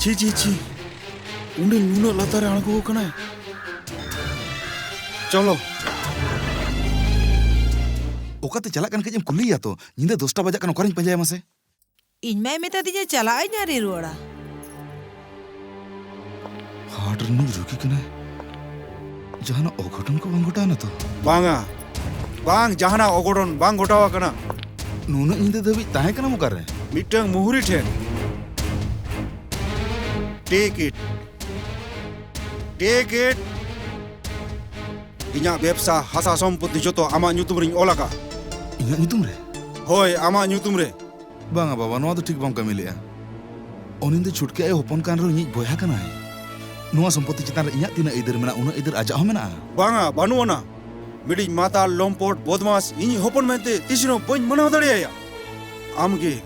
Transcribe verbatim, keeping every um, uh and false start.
ᱪᱷᱤ, ᱪᱷᱤ, ᱪᱷᱤ᱾ ᱩᱱᱤ ᱱᱩᱱᱟᱹᱜ ᱞᱟᱛᱟᱨ ᱨᱮ ᱟᱬᱜᱚ ᱟᱠᱟᱱᱟᱭ᱾ ᱪᱚᱞᱚ᱾ ᱚᱠᱟᱛᱮ ᱪᱟᱞᱟᱜ ᱠᱟᱱ ᱠᱟᱹᱡ ᱮᱢ ᱠᱩᱞᱤᱭᱮᱭᱟ ᱛᱚ? ᱧᱤᱫᱟᱹ ᱫᱚᱥᱴᱟ ᱵᱟᱡᱟᱜ ᱠᱟᱱᱟ, ᱚᱠᱟᱨᱤᱧ ᱯᱟᱸᱡᱟᱭᱟ ᱢᱟᱥᱮ? ᱤᱧ ᱢᱟᱭ ᱢᱮᱛᱟ ᱫᱤᱧᱟ ᱪᱟᱞᱟᱜ ᱟᱹᱧ ᱟᱨᱤᱧ ᱨᱩᱣᱟᱹᱲᱟ᱾ ᱦᱟᱴ ᱨᱤᱱᱤᱡ ᱨᱩᱜᱤ ᱠᱟᱱᱟᱭ᱾ ᱡᱟᱦᱟᱱᱟᱜ ᱚᱜᱷᱚᱴᱚᱱ ᱠᱚ ᱵᱟᱝ ᱜᱷᱚᱴᱟᱣ ᱮᱱᱟ ᱛᱚ? ᱵᱟᱝᱟ, ᱵᱟᱝ, ᱡᱟᱦᱟᱱᱟᱜ ᱚᱜᱷᱚᱴᱚᱱ ᱵᱟᱝ ᱜᱷᱚᱴᱟᱣ ᱟᱠᱟᱱᱟ᱾ ᱱᱩᱱᱟᱹᱜ ᱧᱤᱫᱟᱹ ᱫᱷᱟᱹᱵᱤᱡ ᱛᱟᱦᱮᱸ ᱠᱟᱱᱟᱢ ᱚᱠᱟᱨᱮ? ᱢᱤᱫᱴᱟᱝ ᱢᱩᱦᱩᱨᱤ ᱴᱷᱮᱱ᱾ Take it. Take it. ᱤᱧᱟᱜ ᱵᱮᱵᱽᱥᱟ, ᱦᱟᱥᱟ ᱥᱚᱢᱯᱚᱛᱛᱤ ᱡᱚᱛᱚ ᱟᱢᱟᱜ ᱧᱩᱛᱩᱢ ᱨᱤᱧ ᱚᱞ ᱟᱠᱟᱫ᱾ ᱤᱧᱟᱜ ᱧᱩᱛᱩᱢ ᱨᱮ? ᱦᱳᱭ, ᱟᱢᱟᱜ ᱧᱩᱛᱩᱢ ᱨᱮ᱾ ᱵᱟᱝᱟ ᱵᱟᱵᱟ, ᱱᱚᱣᱟ ᱫᱚ ᱴᱷᱤᱠ ᱵᱟᱢ ᱠᱟᱹᱢᱤ ᱞᱮᱜᱼᱟ᱾ ᱩᱱᱤ ᱫᱚ ᱪᱷᱩᱴᱠᱤ ᱟᱭᱳ ᱦᱚᱯᱚᱱ ᱠᱟᱱ ᱨᱮᱦᱚᱸ ᱤᱧᱤᱡ ᱵᱚᱭᱦᱟ ᱠᱟᱱᱟᱭ᱾ ᱱᱚᱣᱟ ᱥᱚᱢᱯᱚᱛᱛᱤ ᱪᱮᱛᱟᱱ ᱨᱮ ᱤᱧᱟᱜ ᱛᱤᱱᱟᱹᱜ ᱟᱹᱭᱫᱟᱹᱨ ᱢᱮᱱᱟᱜᱼᱟ, ᱩᱱᱟᱹᱜ ᱟᱹᱭᱫᱟᱹᱨ ᱟᱡᱟᱜ ᱦᱚᱸ ᱢᱮᱱᱟᱜᱼᱟ᱾ ᱵᱟᱝᱟ, ᱵᱟᱹᱱᱩᱜ ᱟᱱᱟ᱾ ᱢᱤᱫᱴᱤᱡ ᱢᱟᱛᱟᱞ, ᱞᱚᱢᱯᱚᱴ, ᱵᱚᱫᱢᱟᱥ ᱤᱧᱤᱡ ᱦᱚᱯᱚᱱ ᱢᱮᱱᱛᱮ ᱛᱤᱥ ᱨᱮᱦᱚᱸ ᱵᱟᱹᱧ ᱢᱟᱱᱟᱣ ᱫᱟᱲᱮᱭᱟᱭᱟ᱾ ᱟᱢᱜᱮ